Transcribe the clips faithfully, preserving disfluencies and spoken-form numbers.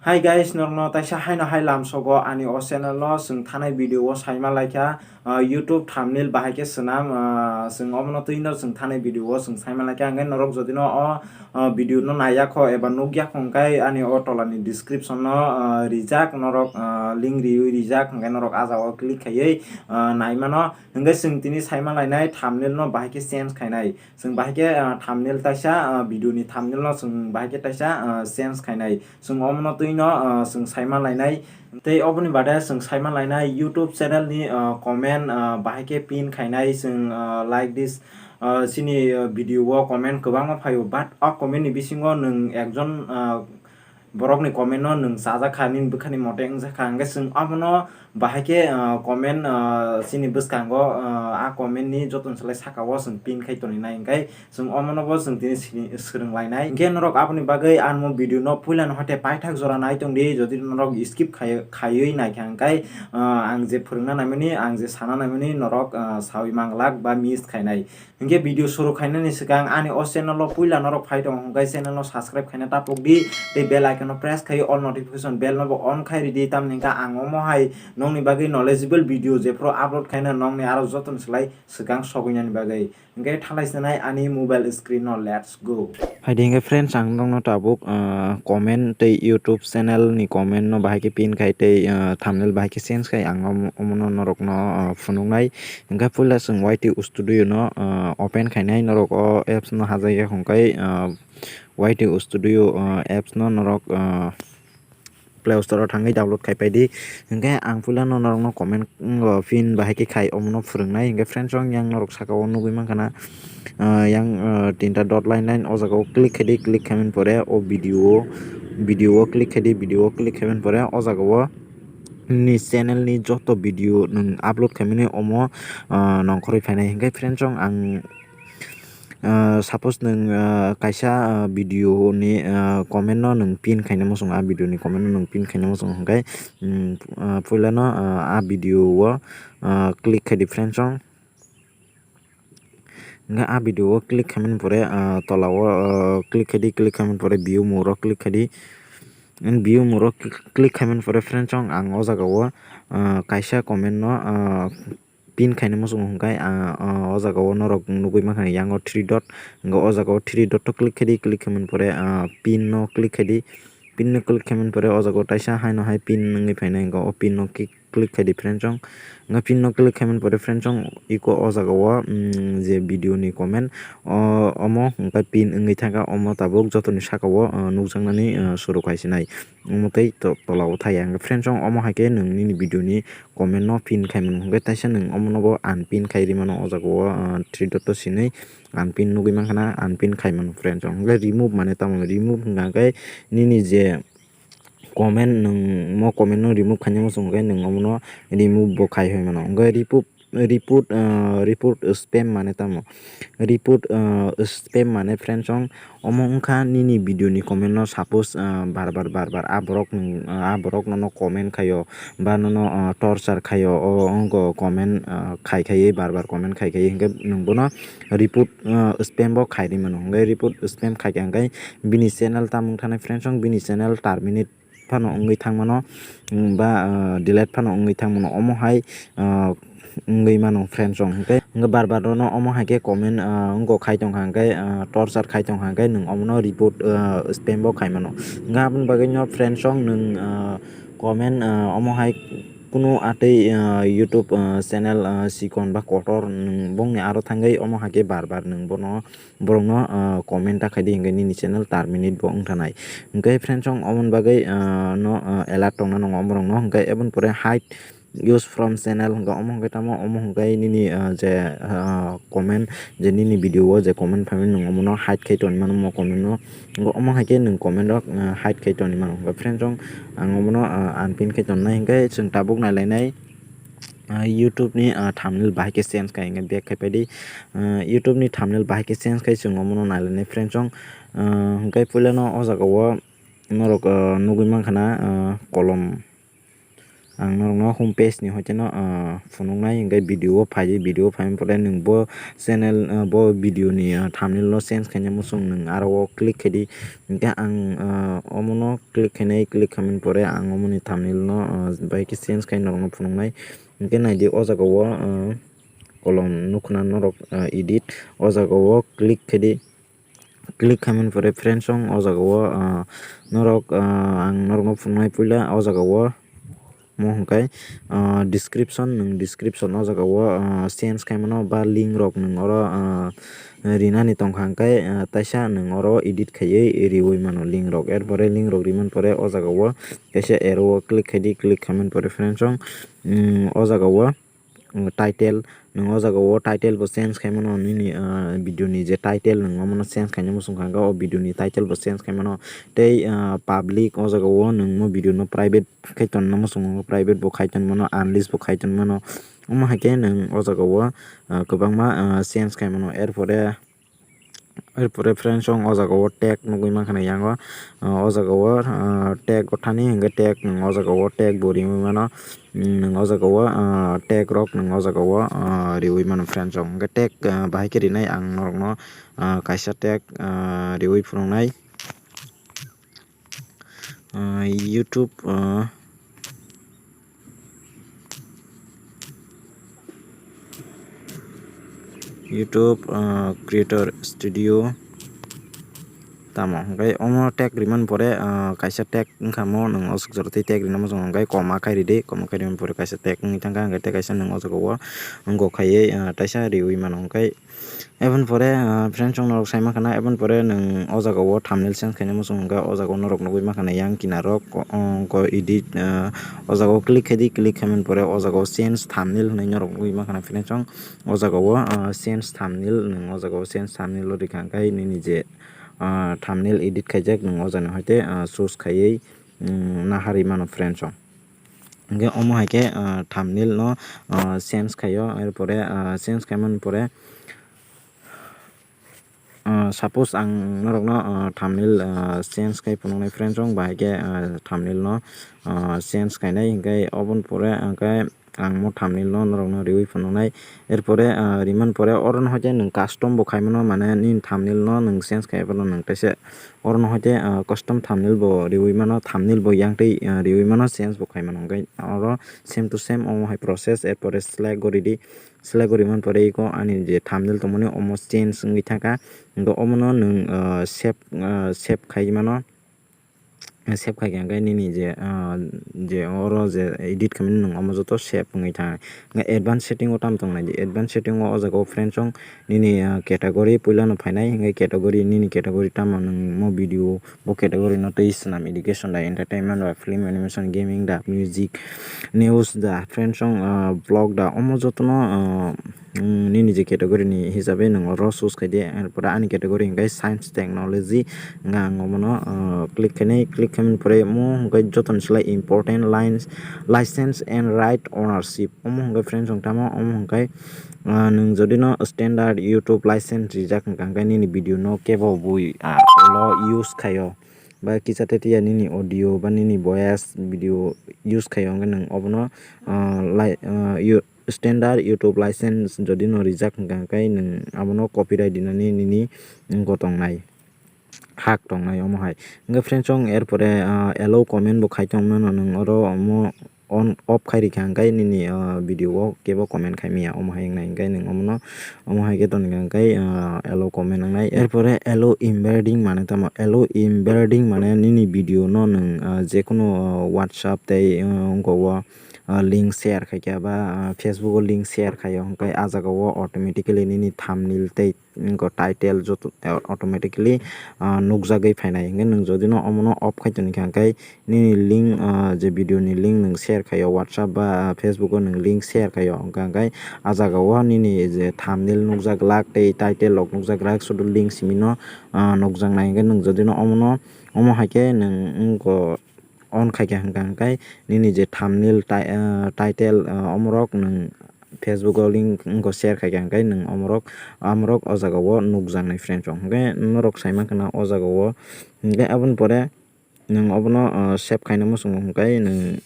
Hi guys, norokno taisa haino hai lamsogo ani o channel o chwng thanai video o saima laikha, ah, YouTube thumbnail bahai khe swnam, ah, chwng omono twino chwng thanai video o chwng saima laikha, hwnkhe norok jodi no o, ah, video no naiya kho eba nukya kho hwnkhe ani o tola ni description no, ah, rijak norok, ah, link riwi rijak hwnkhe norok ah jagao click khaiwi, ah, naimano, hwnkhe chwng tini saima lainai thumbnail no bahai khe change khainai. Chwng bahai khe, ah, thumbnail taisa, ah, video ni thumbnail no chwng bahai khe taisa, ah, change khainai. Chwng omono twino, ah, chwng saima lainai. Tei oboni bade chwng saima lainai YouTube channel ni, ah, comment, ah, bahai khe pin khainai. Chwng, ah, like this, ah, chini, ah, video o comment kwbangma phaio, but o comment ni bisingo nwng ekjon, ah, borokni comment no nwng chajak kha, nini bwkhani mote wngjak kha, hwnkhe chwng abono bahai khe, ah, comment, ah, chini bwskango, ah, a comment ni jotoni slai saka o chwng pin khai toni nai, hwnkhe chwng omono bo chwng tini sini-, swrwng lainai. Hwnkhe norok aboni bagwi ang o video no puila no hoite paithak jora nai tong di, jodi norok skip khai-, khaiwi naikha hwnkhe, ah, ang je phwrwngna naimani, ang je sana naimani norok, ah, sawi manglak ba miss khainai. Hwnkhe video suru khainani swkang ani o channel o puila norok phai tongo hwnkhe channel no subscribe khaina tapuk di tei bell icon no press khai all notification bell no bo on khai ridi, tamni hwnkhe ang omo hai nokni bagwi knowledgeable video jephru upload khaina nokni aro jotoni slai swkang sogwinani bagwi. Hwnkhe thalai sinai ani mobile screen no, let's go. Phaidi hwnkhe friends, ang nokno tabuk, ah, comment tei YouTube channel ni comment no bahai khe pin khai tei, ah, thumbnail bahai khe change khai ang om-, omono norokno, ah, phunuknai. Hwnkhe puila chwng Y T Studio no, ah, open khainai, norok o apps no hajai ya hwnkhe, ah, Y T Studio, ah, apps no norok, ah, Play Store o thangwi download khai pai di. Hwnkhe ang puila no norokno comment, mm, o pin bahai khe khai omono phwrwngnai. Hwnkhe friends, chwng yang norok saka o nugwi mankha na, ah, yang, ah, tinta dot line line o jaga o click khai di, click khaimani pore o video o, video o click khai di, video o click khaimani pore o jaga o nini channel ni joto video nwng upload khaimani omo, ah, nongkhorwi phainai. Hwnkhe friends, chwng ang, ah, suppose nwng, ah, kaisa, ah, video ni, ah, comment no nwng pin khaina muchungo, ah, video ni comment no nwng pin khaina muchungo, hwnkhe, mm, ah, puila no, ah, ah, video o, ah, click khai di friends, chwng. Hwnkhe ah video o click khaimani pore, ah, tola o, ah, click khai di, click khaimani pore view more o click khai di. And view more o cl-, click khaimani pore friends, chwng ang o jaga o, ah, kaisa comment no, ah, pin khaina muchungo hwnkhe, ah, ah, o jaga o norok nugwi mankha yang o three dot, hwnkhe o jaga o three dot o click khai di, click khaimani pore, ah, pin no click khai di. Pin no click khaimani pore o jaga o taisa haino hai pin wngwi phainai, hwnkhe o pin no click click khai di friends, chwng. Hwnkhe pin no click khaimani pore friends, chwng iko o jaga o, mm, je video ni comment, o, omo hwnkhe pin wngwi thangkha, omo tabuk jotoni saka o, o, nukjaknani, o, suru khai sinai. Omo tei to-, tola o thai ya. Hwnkhe friends, chwng omo hai khe nwng nini video ni comment no pin khai mano. Hwnkhe taisa nwng omo no bo unpin khai ri mano o jaga o, o, three dot o sinwi unpin nugwi mankha na, unpin khai mano friends, chwng. Hwnkhe remove mane tamo? Remove hwnkha khe nini je comment, nwng mo comment no remove khaina muchung khe nwng omono remove bo khai hoi mano. Hwnkhe report, report, ah, report spam mane tamo? Report, ah, spam mane friends, chwng omo wngkha nini video ni comment no suppose, ah, bar bar, bar bar a borok nwng, ah, a borok nono comment khaio ba nono, ah, torture khaio, o wngkha comment, ah, khai khaiwi, bar bar comment khai khaiwi, hwnkhe nwng bono report, ah, spam bo khai ri mano. Hwnkhe report spam khai kha hwnkhe bini channel tamo wngkha nai friends, chwng bini channel terminate phano wngwi thang mano, mm, ba, ah, delete phano wngwi thang mano. Omo hai, ah, wngwi mano friends, chwng hwnkhe, hwnkhe bar bar no omo hai khe comment, ah, wngkha khai tong kha hwnkhe, ah, torture khai tong kha hwnkhe nwng omono report, ah, spam bo khai mano. Hwnkhe aboni bagwi no friends, chwng nwng, ah, comment, ah, omo hai kunu atwi, ah, YouTube, ah, channel, ah, sikon ba kotor nwng bongni aro thangwi omo hai khe bar bar nwng bono borokno, ah, comment ta khai di, hwnkhe nini channel terminate bo wngthanai. Hwnkhe friends, chwng omoni bagwi, ah, no, ah, alert tongna nango borokno. Hwnkhe eboni pore hide use from channel hwnkhe omo hwnkhe tamo? Omo hwnkhe nini, ah, je, ah, comment, je nini video o je comment phaimani, nwng omono hide khai tongwi mano omo comment no. Hwnkhe omo hai khe nwng comment rok, ah, hide khai tongwi mano. Hwnkhe friends, chwng ang omono, ah, unpin khai tongnai. Hwnkhe chwng tabuk nailainai, ah, YouTube ni, ah, thumbnail bahai khe change khai hwnkhe back khai pai di. Ah, YouTube ni thumbnail bahai khe change khai chwng omono nailainai friends, chwng, ah, hwnkhe puila no o jaga o norok, ah, nugwi mankha na, ah, kolom, Ang norokno home page ni hoiteno, ah, phunuknai, hwnkhe video o phaidi, video o phaimani pore nwng bo channel, ah, bo video ni, ah, thumbnail no change khaina muchung nwng aro o click khaidi. Hwnkhe ang, ah, omono click khainai, click khaimani pore ang omoni thumbnail no, ah, bai khe change khai norokno phunuknai. Hwnkhe naidi o jaga o, ah, kolom nukhuna norok, ah, edit o jaga o click khaidi. Click khaimani pore friends song o jaga o, ah, norok, ah, ang norokno phunuknai puila o jaga o mo hwnkhe, ah, description, nwng description o jaga o, ah, change khaimano ba link rok nwng oro, ah, rinani tongkha hwnkhe, ah, taisa nwng oro edit khaiwi riwi mano link rok. Erpore link rok rimani pore o jaga o kaisa arrow o click khaidi, click khaimani pore friends song, mm, o jaga o title, nwng o jaga o title bo change khaimano, nini, ah, video ni je title nwng omono change khaina muchung kha, o video ni title bo change khaimano. Tei, ah, public o jaga o nwng mo video no private khai tonna muchung, private bo khai tonmano, unlist bo khai tonmano. Omo hai khe nwng o jaga o, ah, kwbangma, ah, change khaimano. Erpore Erpore friends song o jaga o tag nugwi mankha na yango, ah, o jaga o, ah, tag o thani hwnkhe tag nwng o jaga o tag bo riwi mano, mm, nwng o jaga o, ah, tag rok nwng o jaga o, ah, riwi mano friends song. Hwnkhe tag, ah, bahai khe rinai ang norokno, ah, kaisa tag, ah, riwi phunuknai. Ah, YouTube, ah, YouTube, ah, Creator Studio tamo hwnkhe omo tag rimani pore, ah, kaisa tag wngkha mo nwng o swk jora tei tag rina muchung hwnkhe koma khai ridi, koma khai rimani pore kaisa tag wngwi thangkha hwnkhe tei kaisa nwng o jaga o wngkok khaiwi, ah, taisa riwi mano hwnkhe. Eboni pore, ah, friends song norok sai mankha na, eboni pore nwng o jaga o thumbnail change khaina muchung hwnkhe o jaga o norok nugwi mankha na yang kinaro ko-, oh, ko edit, ah, o jaga o click khaidi, click khaimani pore o jaga o change thumbnail hwnwi norok nugwi mankha na friends song. O jaga o, ah, change thumbnail nwng o jaga o change thumbnail o rikha hwnkhe nini je, ah, thumbnail edit khaijak nwng o jaga ni hoite, ah, choose khaiwi, mm, naharwi mano friends song. Hwnkhe omo hai khe, ah, thumbnail no, ah, change khaio, erpore, ah, change khaimani pore, ah, suppose ang norokno, ah, thumbnail, ah, change khai phunuknai friends song, bahai khe, ah, thumbnail no, ah, change khainai, hwnkhe oboni pore hwnkhe ang mo thumbnail no norokno riwi phunuknai. Erpore, ah, rimani pore oro no hoite nwng custom bo khaimano, mane nini thumbnail no nwng change khai phano nwng teisa oro no hoite, ah, custom thumbnail bo riwi mano, thumbnail bo yang tei, ah, riwi mano, change bo khaimano. Hwnkhe oro same to same omo hai process, erpore select gori di, select gori man pore iko ani je thumbnail tongmani omo change wngwi thangkha, hwnkhe omono nwng, ah, save, ah, save khai mano. Save khai khe hwnkhe nini je, ah, je oro je edit khaimani nwng omo joto save wngwi thangkha. Hwnkhe advance setting o tamo tong nai di, advance setting o o jaga o friends song nini, ah, category puila no phainai, hwnkhe category nini category tamo nwng mo video bo category no twi swnam, education da, entertainment da, film, animation, gaming da, music, news da, friends song, ah, vlog da, omo jotono, ah, mm, nini je category ni hisabe nwng oro choose khai di. Erpore ani category hwnkhe science technology, hwnkhe ang omono, ah, click khainai, click khaimani pore mo hwnkhe jotoni slai important lines, license and right ownership. Omo hwnkhe friends song tamo, omo hwnkhe, ah, nwng jodi no standard YouTube license rijak hwnkha hwnkhe nini video no kebo bui, ah, ulo use khaio. Ba kisa tei tei ya nini audio ba nini voice video use khaio hwnkhe nwng obono, ah, lai-, ah, you-, standard YouTube license jodi no rijak hwnkha hwnkhe nwng abono copyright dinani nini wngwi tongnai, hak tongnai omo hai. Hwnkhe friends song erpore, ah, allow comment bo khai tongmano nwng oro omo on off khai rikha hwnkhe nini, ah, video o kebo comment khai maya omo hai wngnai hwnkhe nwng omono omo hai khe tongkha hwnkhe, ah, allow comment wngnai. Erpore allow embedding mane tamo? Allow embedding mane nini video no nwng, ah, jekunu, ah, WhatsApp tei, ah, wngkok o, ah, link share khaikha ba, ah, Facebook o link share khaio hwnkhe ah jaga o automatically nini thumbnail tei wngkha title joto, ah, automatically, ah, nukjagwi phainai. Hwnkhe nwng jodi no omono off khai tongkha hwnkhe nini link, ah, je video ni link nwng share khaio WhatsApp ba, ah, Facebook o nwng link share khaio, hwnkha hwnkhe ah jaga o nini je thumbnail nukjak glak tei title rok nukjak glak sudu link simi no, ah, nukjak nai. Hwnkhe nwng jodi no omono, omo hai khe nwng wngkha on khai kha hwnkha hwnkhe nini je thumbnail tai-, ah, title, ah, omorok nwng Facebook o link wngkha share khai kha hwnkhe nwng omorok, omorok o jaga o nukjak nai friends rok. Hwnkhe norok sai mankha na o jaga o, hwnkhe aboni pore nwng obono, ah, save khaina muchungo hwnkhe nwng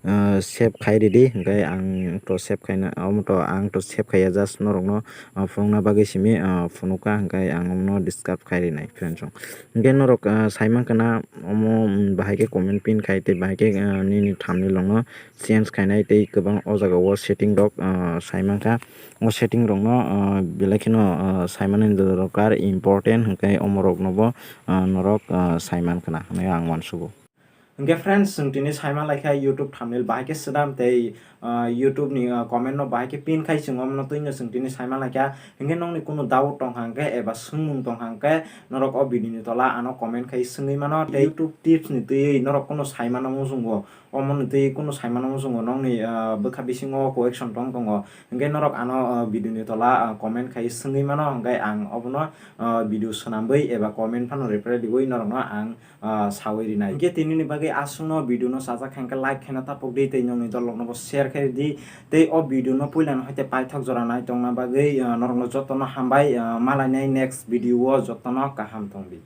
ah, save khai ridi, hwnkhe ang to save khaina, omo to ang to save khaiya, just norokno, ah, phunukna bagwi simi, ah, phunukha, hwnkhe ang omono disturb khai rinai friends rok. Hwnkhe norok, ah, saimankha na omo, mm, bahai khe comment pin khai tei bahai khe, ah, nini thumbnail rokno change khainai tei kwbang o jaga o setting rok, ah, saimankha. O setting rokno, ah, belai kheno, ah, saimani dorkar important, hwnkhe omoroknobo, ah, norok, ah, saimankhana hwnwi ang uansugo. Hwnkhe friends, chwng tini saimanlaikha YouTube thumbnail bahai khe swnam tei, ah, YouTube ni, ah, comment no bahai khe pin khai chwng omono twino chwng tini saimanlaikha. Hwnkhe nokni kunu doubt tongkha hwnkhe eba swngmung tongkha hwnkhe norok o video ni tola ano comment khai swngwi mano tei YouTube tips ni twiwi norok kunu saimano muchungo. Omo ni twi kunu saimano muchungo nokni, ah, bwkha bisingo question tong tongo. Hwnkhe norok ano, ah, video ni tola, ah, comment khai swngwi mano, hwnkhe ang obono, ah, video swnamwi eba comment phano reply riwi norokno ang, ah, sawi rinai. Hwnkhe tinini bagwi aswkno video no chajak kha hwnkhe like khaina tapuk di tei nokni dolokno bo share khai di tei o video no puila no haite paithak jora nai tongna bagwi, ah, norokno jotono hambai, ah, malainai next video o jotono kaham tong di.